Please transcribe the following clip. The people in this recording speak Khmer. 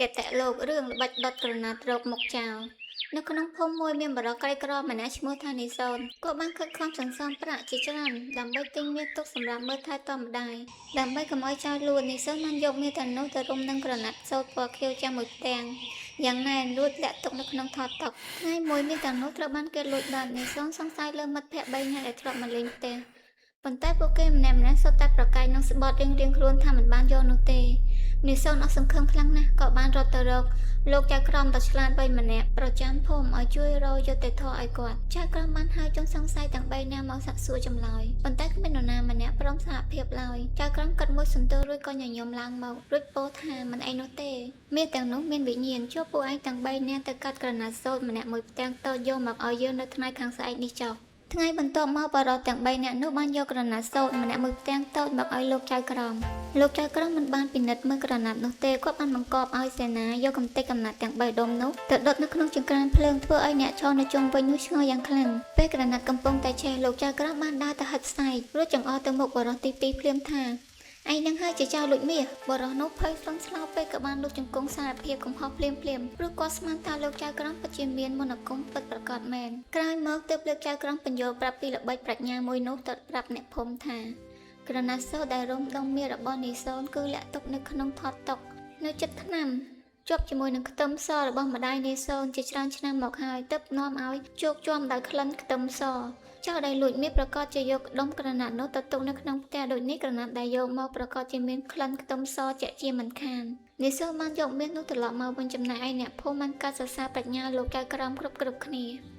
គតិលោករឿងល្បិចដុតក្រណាត់រកមុខចោលនៅក្នុងភូមិមួយមានបុរសក្រីក្រម្នាក់ឈ្មោះថានីសូនគាត់បានខិតខំសន្សំប្រាក់ជាច្រើនដើម្បីទិញមាសទុកសម្រាប់មើលថែទាំម្ដាយដើម្បីកុំឲ្យចោលលួចនីសូនបានយកមាសទាំងនោះទៅរុំនឹងក្រណាត់សូត្រពណ៌ខៀវចាំមួយផ្ទាំងយ៉ាងណែនរួចលាក់ទុកនៅក្នុងថតតុថ្ងៃមួយមាសទាំងនោះត្រូវបានគេលួចបាត់នីសូនសង្ស័យលើមិត្តភក្តិ3នាក់ដែលធ្លាប់មកលេងផ្ទះប៉ុន្តែពួកគេម្នាក់ៗសុទ្ធតែប្រកែកនឹងស្បត់រៀងៗខ្លួនថាមិនបានយកនោះទេ នីសូនអស់សង្ឃឹមខ្លាំងណាស់ក៏បានរត់ទៅរកលោកចៅក្រមដ៏ឆ្លាតវៃម្នាក់ប្រចាំភូមិឲ្យជួយរកយុត្តិធម៌ឲ្យគាត់ចៅក្រមបានហៅជនសង្ស័យទាំង3នាក់មកសាកសួរចម្លើយប៉ុន្តែគ្មាននរណាម្នាក់ព្រមសហភាពឡើយចៅក្រមគិតមួយសន្ទុះរួចក៏ញញឹមឡើងមករួចពោលថាមិនអីនោះទេមាសទាំងនោះមានវិញ្ញាណជួបពួកឯងទាំង3នាក់ទៅកាត់ក្រណាត់សូត្រម្នាក់មួយផ្ទាំងតូចយកមកឲ្យយើងនៅថ្ងៃខាងស្អែកនេះចុះថ្ងៃបន្ទាប់មកបរិសុទ្ធទាំង3នាក់នោះបានយកក្រណាត់សូត្រម្នាក់មួយផ្ទាំងតូចមកឲ្យលោកចៅក្រម លោកចៅក្រមមិនបានពិនិត្យមើលក្រណាត់នោះទេគាត់បានបង្គាប់ឲ្យសេនាយកកំទេចកំណាត់ទាំង3ដុំនោះទៅដុតនៅក្នុងចង្ក្រានភ្លើងធ្វើឲ្យអ្នកឈរនៅជុំវិញនោះឆ្ងល់យ៉ាងខ្លាំងពេលក្រណាត់កំពុងតែឆេះលោកចៅក្រមបានដើរទៅហិតផ្សែករួចចង្អុលទៅមុខបុរសទី2ភ្លាមថាឯងនឹងហើយជាចៅលួចមាសបុរសនោះភ័យស្លន់ស្លោពេកក៏បានលុកជង្គង់សារភាពកំហុសភ្លាមភ្លាមព្រោះគាត់ស្មានថាលោកចៅក្រមពិតជាមានមន្តអាគមពិតប្រាកដមែនក្រោយមកទើបលោកចៅក្រមពន្យល់ប្រាប់ពីល្បិចប្រាជ្ញាមួយនោះទៅប្រាប់អ្នកភូមិថា ក្រណាត់សូត្រដែលរុំដុំមាសរបស់នីសូនគឺលាក់ទុកនៅក្នុងថតតុកនៅជិតថ្នាំជាប់ជាមួយនឹងខ្ទឹមសរបស់ម្ដាយនីសូនជាច្រើនឆ្នាំមកហើយទើបនាំឲ្យជោគជាំដោយក្លិនខ្ទឹមសចៅដែលលួចមាសប្រកាសជាយកដុំក្រណាត់នោះទៅទុកនៅក្នុងផ្ទះដូចនេះក្រណាត់ដែលយកមកប្រកាសជាមានក្លិនខ្ទឹមសជាក់ជាមិនខាននីសូនបានយកមាសនោះត្រឡប់មកវិញចំណែកឯអ្នកភូមិបានកាត់សរសើរប្រាជ្ញាលោកចៅក្រមគ្រប់គ្រប់គ្នា។